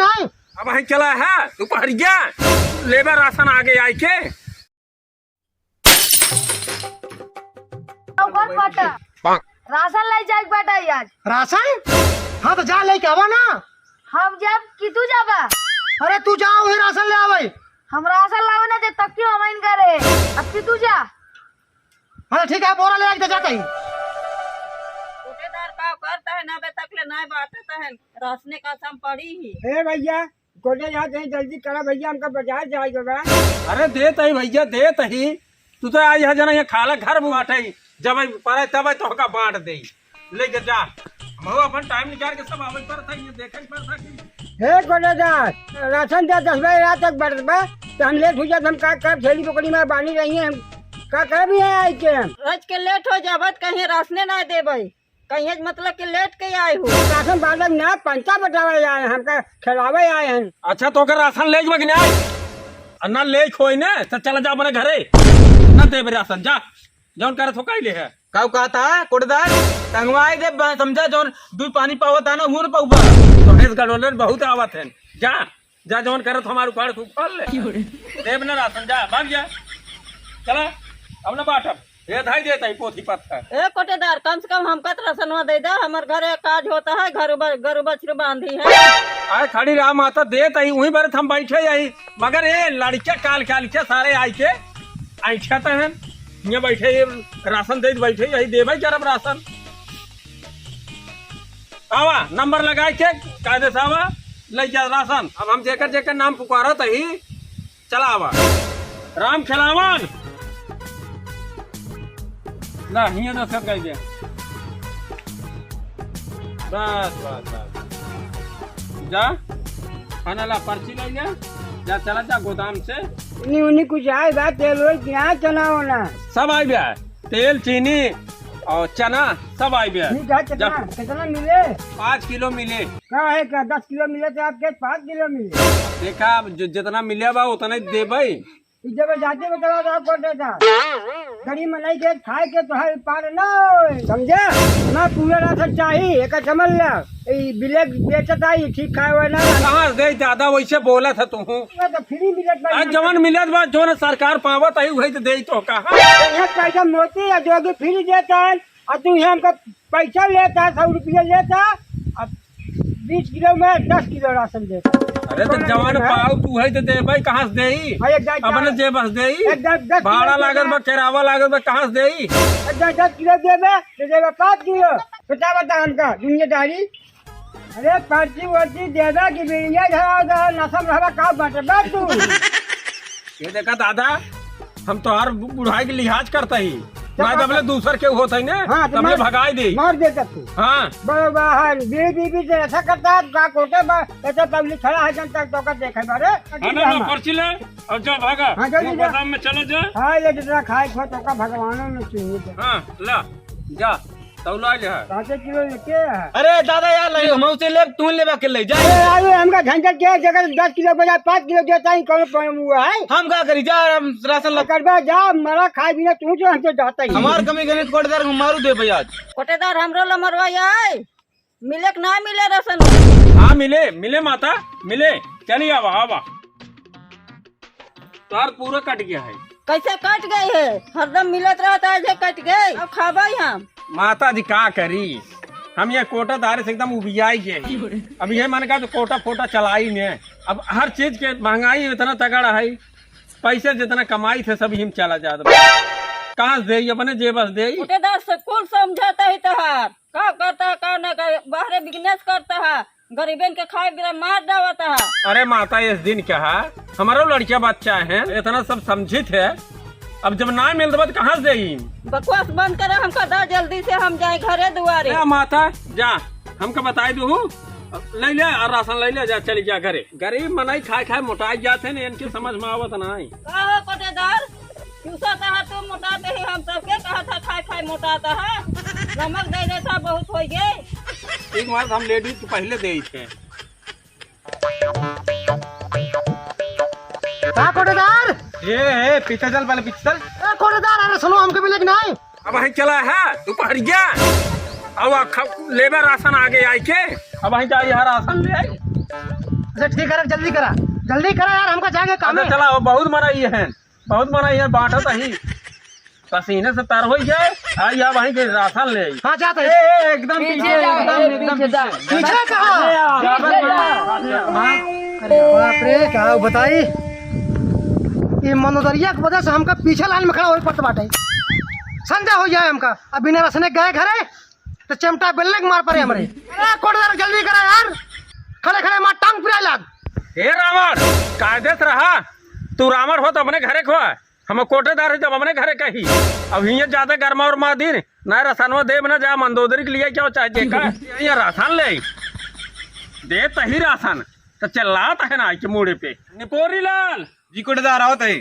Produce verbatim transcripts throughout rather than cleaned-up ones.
नहीं। अब वहीं चला है, दोपहरिया लेबे राशन आगे आइके। ऊपर फटा। राशन ले जाए के बाटे आज। राशन? हाँ, तो जा लेके आवा ना। हम जब कि तू जाबा? अरे, तू जाओ ही राशन ले आवे। हम राशन लावे ना, जब तक क्यों हमाइन करे। अब कि तू जा। हाँ, ठीक है, बोरा ले आके जाता ही। कोटेदार का करता है ना, अबे तक ले ना बाटत है, रासने का सम पड़ी ही। ए भैया, कोटेदार, कहीं जल्दी करा भैया, हमका बाजार जाए के बा। अरे देत ही भैया, देत ही। तू तो आज यहाँ जना यहाँ खाला घर में बाटे ही। जब आई परे तब आई तोहका बांट दे। लेके जा। हम अपन टाइम निकाल के सब आवे पर था, ये देखे पर था कि हे कोटेदार, राशन दे दस बजे रात तक बरत बा, तो हम लेट हो जात, हम का करब, छेली पकड़ी में बानी रही है, हम का करब यहाँ आई के हम? रोज के लेट हो जाबत, कहीं रासने ना देबै, कहीं मतलब कि लेट के आए हो। राशन बांटब ना, पंचा बटावे आए, हमका खिलावे आए हैं। अच्छा, तो अगर राशन ले जबा कि ना? और ना ले खोई ने, तो चला जा अपने घरे, ना देबे राशन, जा। जौन करत हो कइले है। काऊ कहत ह कोटेदार? टंगवाई दे बा-, समझा, जौन दुइ पानी पावत ह ना, उहो न पउबा। तो भैंस गडोलन बहुत आवत है। जा, जा जौन करत हमार उखाड़ तू खोल ले। देब ना राशन, जा, भाग जा। चला, अब ना बाटब। ये धाई देत ही पोथी पत्थर। ए कोटेदार, कम से कम हमका तो राशनवा दे दे, हमर घरे काज होता है, घर ब-, गरु बछरू बांधी है। आए खड़ी रहा माता, देत ही, उहीं बरत हम बैठे यही। मगर ए लड़के काल काल के सारे आइके ऐठत हैं, हियाँ बैठे, ये राशन देत बैठे, यही देबै करब राशन। आवा, नंबर लगाइके, कायदे से आवा, ले जा राशन। अब हम जेकर जेकर नाम पुकारत ही, चला आवा। राम खेलावन, ना, हियाँ दस्तखत कर दे। बस, बस, बस। जा, खाना ला, पर्ची ले ले, जा, चला जा गोदाम से। उन्हीं, उन्हीं कुछ आए बा, तेल वेल कि ना, चना वना? सब आइ बा, तेल, चीनी और चना सब आइ बा। ठीक है, कितना, जा। कितना मिले? पाँच किलो मिले। का है, का दस किलो मिले तो आपके पाँच किलो मिले? देखा, अब जो, जितना मिले बा, उतना ही देबै। ई जब जाते में चला जाओ कर देता। गरीब मनई के खाए के तो है पार ना होए, समझे? ना पूरा राशन चाही, एक समझ ला। ई बिलेट बेचत आई, ठीक खाए वाला। कहाँ से दे दादा, वैसे बोलत है तू? वो तो फ्री मिलत बा। आ, जवन मिलत बा, जवन सरकार पावत है, वही तो दे तो कहा। यहाँ पैसा मोती या जोगी फ्री देता है, और तू यहाँ हमका पैसा लेता, सौ रुपया लेता, अब बीस किलो में दस किलो राशन देता। अरे तो कौन जवान है? पाव तू है तो दे भाई, कहाँ से देई? हाँ, एक दाई अपने चार, जेब से देई? एक दाई दस किलो भाड़ा देबे। लागत बा, किरावा लागत बा, कहाँ से देई? एक दाई दस किलो देबे, तो देबे पाँच किलो। बता, बता हमका दुनियादारी। अरे पर्ची वर्ची देबे कि बीड़िया धरा दे, नशा में रहबा का बाटे बा तू? ये देखा दादा, हम तोहार बु-, बुढ़ाई के लिहाज करता ही। जब ना तबले दूसर के होत है ना, हाँ, तो तबले मार, भगाई दे। मार दे तब तू। हाँ। बड़े बाहर, बीड़ी पी पी के ऐसा करता है, का कोटे बा, ऐसा पब्लिक खड़ा है, जनता तो का देखे बारे। हाँ, ना, ना, पर्ची ले, और जा भागा। हाँ, जल्दी तू जा। गोदाम में चला जा। हाँ, ये जितना खाए खो तो का भगवानों ने चाहिए। हाँ, ला, जा। तौला ले है। पाँचे किलो लेके है। अरे दादा यार, ले, हम उसे ले, तू लेबा के ले जा। अरे यार, ये हमका झंझट के जगह दस किलो बजाय पाँच किलो देता ही, कौन प्रॉब्लम हुआ है? हम का करी जा, हम राशन ला करबा जा, मरा खाए बिना तू जो हमसे जाता ही। हमार कमी गणित कोटेदार हम मारू दे भैया। कोटेदार हमरो ला मरवा आए, मिले कि ना मिले राशन? हाँ मिले, मिले माता, मिले। चली आवा, आवा। तार पूरा कट गया है। कैसे कट गए है? हरदम मिलत रहता है, जे कट गए। अब खाबे हम। माता जी का करी, हम ये कोटादार से एकदम उबियाई गए हैं। अब ये मन का तो कोटा फोटा चलाई ने। अब हर चीज के महंगाई इतना तगड़ा है, पैसे जितना कमाई थे सब हिम चला जात बा। कहाँ से देई? अपने जेब से देई। कोटेदार से कुल समझौता ही तोहार। का करता है, का ना कर, बाहरे बिजनेस करता है, गरीबन के खाए बिना मार डावता है। अरे माता, इस दिन क्या है, हमारो लड़किया बच्चा है, इतना सब समझित है, अब जब ना मिलत बा तो कहाँ से देई? बकवास बंद करे, हमका दा जल्दी से, हम जाए घरे दुआरे। ए माता, जा, हमका बताई दू, ले ले और राशन ले ले, जा, चली जा घरे। गरीब मनई खाए खाए मोटाई जात है ना, इनके समझ में आवत ना है। का हो कोटेदार, चूसा कहा तू मोटाते ही, हम सबके कहा था खाए खाए मोटाता है, नमक दे देता बहुत हो गए। एक बार हम लेडीज को पहले दे थे। का कोटेदार? ए, ए, पीछे चल, पहले पीछे चल। ए, कोटेदार, अरे सुनो, हमके मिले कि नहीं? अब वहीं चला है, दोपहरिया। अब आ खा-, लेबे राशन आगे आई के। अब वहीं जा, यहाँ राशन ले आई। तो ठीक है, जल्दी करा, जल्दी करा यार, हमका जाएके काम अच्छा, है। चला, वो बहुत मना ये है, बहुत मना ये बांटत ही। पसीने से तर हो जाए, आई या वहीं के राशन ले आई। हाँ, जाते हैं। ए, ए, एकदम पीछे पीछे, जाओ, एकदम, ए, एकदम पीछे जाओ। पीछे। पीछे कहाँ? पीछे जाओ। अरे बाप रे, का बताई, ये मनोदरिया के वजह से हमका पीछे लाइन में खड़ा होए पड़त बाटे। संजा हो जाए हमका, अब बिना राशन के गए घरे, तो चिमटा बेलने के मार पड़े हमरे। अरे कोटेदार, जल्दी करा यार, खड़े खड़े मार टांग पिराए लाग। हे रावण, कायदे से रहा, तू रावण हो तो अपने घरे खो, हम कोटेदार है जब अपने घरे कही। अब हियाँ ज्यादा गरमा और मा दिन ना रसनवा देब ना जा मंदोदरी के लिए क्या चाहे जेका। ये राशन ले दे तही राशन, तो चिल्लात है ना के मूड़े पे। निपोरी लाल, जी कोटेदार, आवत है।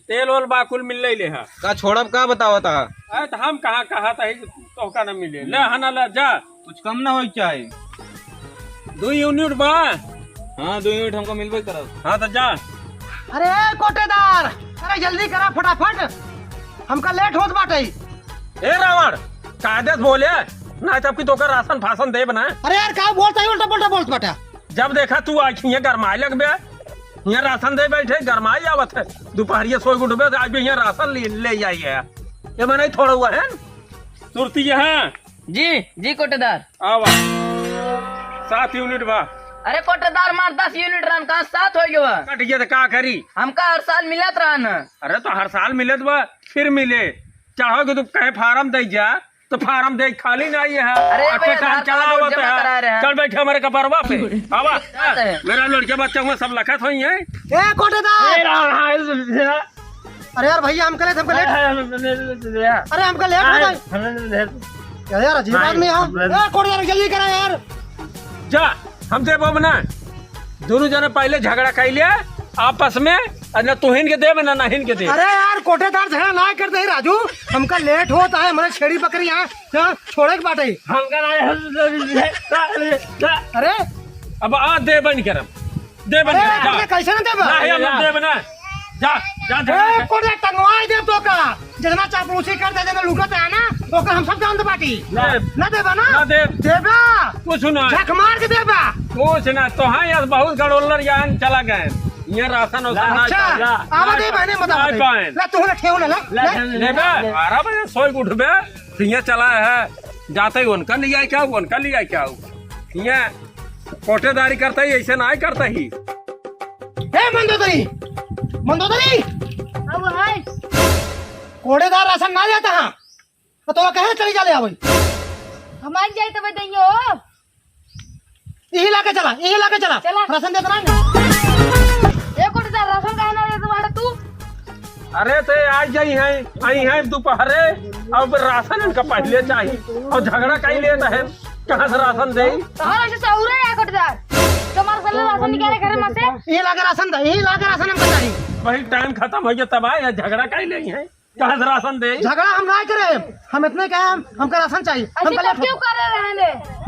तेल ओल बाकुल मिल ले, ले हा। का छोड़ब का बतावत हा? अरे तो हम कहाँ कहा था ही तोहका न मिले। ले हना ले जा। कुछ कम ना होई चाहे। दो यूनिट बा। हाँ, दो यूनिट हमको मिलबे करब। हाँ तो जा। अरे कोटेदार, अरे जल्दी करा फटाफट, हमका लेट होत बाटे। ए रावण, कायदे से बोले, ना तब की तोका राशन फासन देब ना। अरे यार, का बोलता है, उल्टा पुल्टा बोलत बाटा। जब देखा तू आज हियाँ गरमाए लगबे, हियाँ राशन दे बैठे, गरमाए आवत है। दोपहरिया सोए उठबे, आज भी हियाँ राशन ले, ले आई है। ये मैं नहीं थोड़ा हुआ है। सुरती यहाँ। जी, जी कोटेदार। आवा। सात यूनिट बा। अरे कोटेदार, मार दस यूनिट रहन, कहाँ सात हो गया? कट गया तो का करी? हमका हर साल मिलत रहन। अरे तो हर साल मिलत बा, फिर मिले। चाहो कि तू कहे फार्म दे जा, तो फार्म दे खाली नहीं है। अरे अच्छे भाई, टाइम आधार चला कार्ड होता जमा है। करा रहे हैं। चल बैठे हमारे कपरवा पे। आवा। जाते हैं। मेरा लड़के बच्चे हुए सब लखत होई है। ए कोटेदार। ए राम, हाँ, इस, इस, अरे यार भैया, हमका लेट, हमका लेट। हाँ, हाँ, हाँ, हाँ, हाँ। अरे हमका लेट हो हाँ, गई। हाँ, हाँ, हाँ। यार, यार अजीब हाँ, आदमी है। हाँ। ए कोटेदार, जल्दी करा यार। जा, हम देबो ना। दोनों जने पहले झगड़ा कर लिया आपस में, और ना तुहिन के देब, ना नाहिन के देब। अरे यार, कोटेदार झगड़ा ना करते ही राजू, हमका लेट होता है, हमारे छेड़ी बकरी यहाँ, यहाँ छोड़े के बाटे। हमका ना अरे अब आ देबे नहीं करब, देबे अरे नहीं करब, जा। अपने कैसे ना देबा? नहीं, हम देबे ना। जा, जा, जा, ए, जा। कोटेदार टंगवाई देब तोका। जितना चापलूसी करते, जितना लूटत है ना, ओकर हम सब जानत बाटी। ना। ना देबा ना? ना देब। देबा। कुछ ना। झक मार के देबा। कुछ ना, तो हाँ यार, बहुत गड़ोलर यान चला गए। ये राशन उसन ना अच्छा, चला। आवा ना दे बहने मत ना आवा दे। पाए। ला तू ना ठेव ना, ला, ला, ला। ठेव ना। देबा, बारह बजे सोए के उठबे, तो ये चला है। जाते ही उनका लिया क्या, उनका लिया क्या? ये कोटेदारी करता ही, ऐसे ना ही करता ही। ए मंदोदरी, मंदोदरी। अब है। कोटेदार राशन ना जाता हाँ। तो, तो कहे चली जा ले आवई। हम आ जाए तबे दइयो। यही लाके चला, यही लाके चला। चला। राशन देत रहा। ए कोटेदार, राशन काहे ना देत बाड़ा तू? अरे ते आ जाई हैं, आई हैं दोपहरे, अब राशन इनका पहले चाहिए और झगड़ा कहीं लेता है, कहाँ से राशन दे? तोहर ऐसे सहूरे है कोटेदार, तुम्हारे साले राशन निकाले घर में से। यही लाके राशन दे, यही लाके राशन हमको चाहिए। वही टाइम खत्म हो गया तब आए हैं, झगड़ा कहीं ले हैं। कहाँ से राशन दे? झगड़ा हम ना करे, हम इतने कहे हम, हमका राशन चाहिए। ऐसे हमका तब लेट क्यों होता। करे रहने?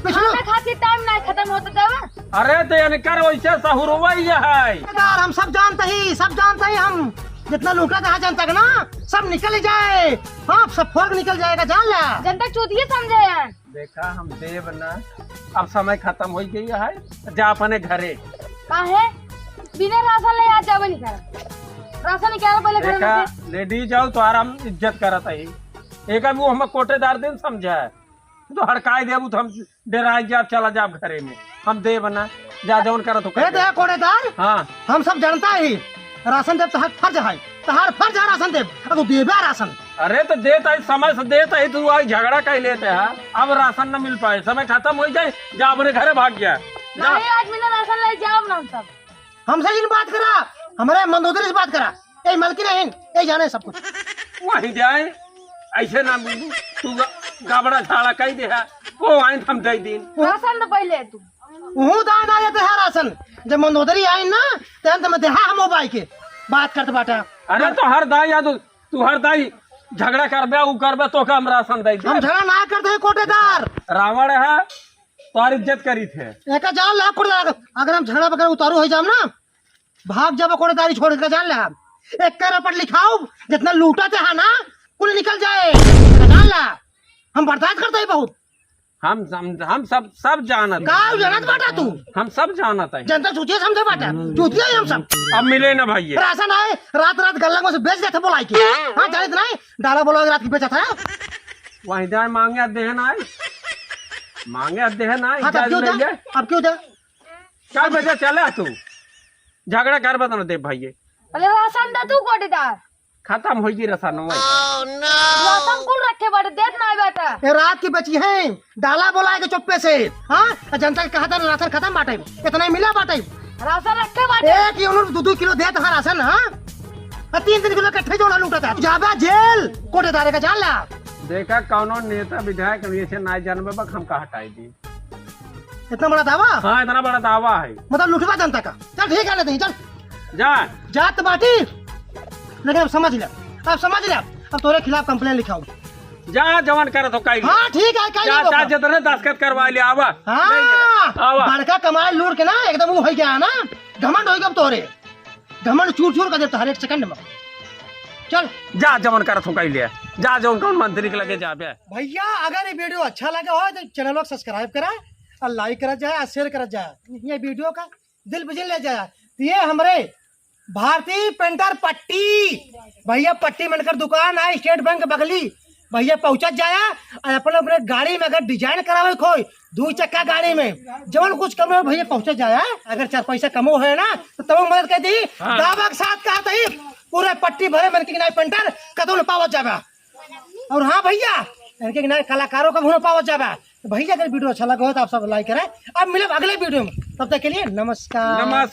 पिछले हमें खातिर टाइम ना खत्म होता तब। अरे तो इनकर वैसे सहूरवा ही है। यार हम सब जानते ही, सब जानते ही हम। जितना लूटा था जनता का ना, सब निकल ही जाए। हाँ, सब फोड़ के निकल जाएगा, जान ला। जनता चूतिए समझे हैं। देखा, हम देब ना, अब समय खत्म हो गई है, जा अपने घरे। काहे? बिना राशन ले आज जाबे नहीं करब। राशन निकाल पहले घर देखा, में से। लेडीज आओ तो आराम इज्जत करत है। एक अब वो हम कोटेदार दिन समझा है, तो हड़काए देबू तो हम डेराए जाब, चला जाब घरे में। हम देब ना, जा जौन करत हो ए कर। दे कोटेदार, हाँ। हम सब जनता ही, राशन देब तहार फर्ज है, तहार फर्ज है राशन देब, अब तू देबे राशन। अरे तो देत है, समय से देत है, तू आई झगड़ा कह लेते हैं, अब राशन न मिल पाए, समय खत्म हो जाए, जा अपने घरे भाग गया। जा। नहीं, आज बिना राशन ले जाओ ना हम सब। हमसे जिन बात करा, हमारे मंदोदरी से बात करा। ए मलकिन, ए जाने सब कुछ। वहीं जाए, ऐसे ना मिलू, तू गा-, गाबड़ा झाड़ा कह दे है, वो आइन हम दे दीन। राशन तो पहले तू। वहू दान आ जाते हैं राशन, जब मंदोदरी आई ना, तो अंत में देहा हम बाई के बात करते बाटा। अरे तो हर दाई या तो तू हर दाई झगड़ा करबे, ऊ करबे, तो का हम राशन दे दे? हम झगड़ा ना करते हैं कोटेदार। रावण है, तोहार इज्जत करी थे। एका जान ला कोटेदार, अगर हम झगड़ा वगैरह उतारू हो जाम ना, भाग जाबे कोटेदारी छोड़ के, जान ला। एक रपट लिखाओ, जितना लूटा थे ना, कुल निकल जाए। एका जान ला, हम बर्दाश्त करते हैं बहुत। हम, हम, हम सब, सब जानत का हैं। जानत बाटा तू? हम सब जानत हैं। जनता चूतिया समझे बाटा, चूतिया ही हम सब। अब मिले ना भइया। राशन आए, रात रात गल्ला में से बेच देते बोलाई के। हाँ, जानत नहीं, डाला बोला के रात की बेचा था। वही जाए मांगे देह ना आए, मांगे देह ना आए, हाँ, तब जाए क्यों ले जा? जाए। अब क्यों जा? चल बेटा, चला तू, झगड़ा कर बदन दे भइया। अरे राशन दे तू कोटेदार। खतम होई गी रसनवा। राशन कुल रखे बाटे, देत नाई बाटे। ए, रात की बची है, डाला बोलाए के चुप्पे से, हाँ? आ जनता के कहा था राशन खतम बाटे, इतना ही मिला बाटे। राशन रखे बाटे। एक ही उन्होंने दो दो किलो देत हा राशन, हाँ? आ तीन तीन किलो इकट्ठे जोड़ा लूटा था। जाबा जेल, कोटेदारे का जान ला। देखा, कौनो नेता विधायक ऐसे ना जानबे बक हमका हटाई दी। इतना बड़ा दावा? हाँ, इतना बड़ा दावा है। मतलब लुटवा जनता का। चल ठीक है, लेते हैं, चल। जा। जात बाटी। लेकिन अब समझ ले, अब समझ ले, अब तोरे खिलाफ complain लिखाऊ। जा, जवन करत हो, काई ले। हाँ, ठीक है, काई जा, ले जा, बाबा। जितने दस्तखत करवा ले, आवा। हाँ, ले ले, आवा। बड़का कमाई लूट के ना, एकदम वो हो गया ना, घमंड हो गया अब तोरे। घमंड चूर चूर कर देता हर एक second में। चल। जा, जवन करत हो, काई ले। जा, जवन कौन मंत्री के लगे जाबे। भइया, अगर ये video अच्छा लगा हो तो channel को subscribe करा और like करा जाए और share करा जाए। ये video का दिल पे ले जाए। तो ये हमरे भारती पेंटर पट्टी, भइया पट्टी मनकर दुकान है, State Bank बगली। भइया पहुँचत जाया और अपने, अपने गाड़ी में अगर design करावे कोई दो चक्का गाड़ी में, जवन कुछ कम हो भइया पहुँचत जाया। अगर चार पैसा कमो है ना तो तब मदद कर दी। हाँ। दावा के साथ कहा था, पूरा पट्टी भरे मन के नाई पेंटर कतौ न पावत जाबा। और हाँ भइया, इनके नए कलाकारों का भी पावत जाबा। तो भइया, अगर video अच्छा लगा हो तो आप सब like करें। अब मिलब अगले video में, तब तक के लिए नमस्कार। नमस्कार।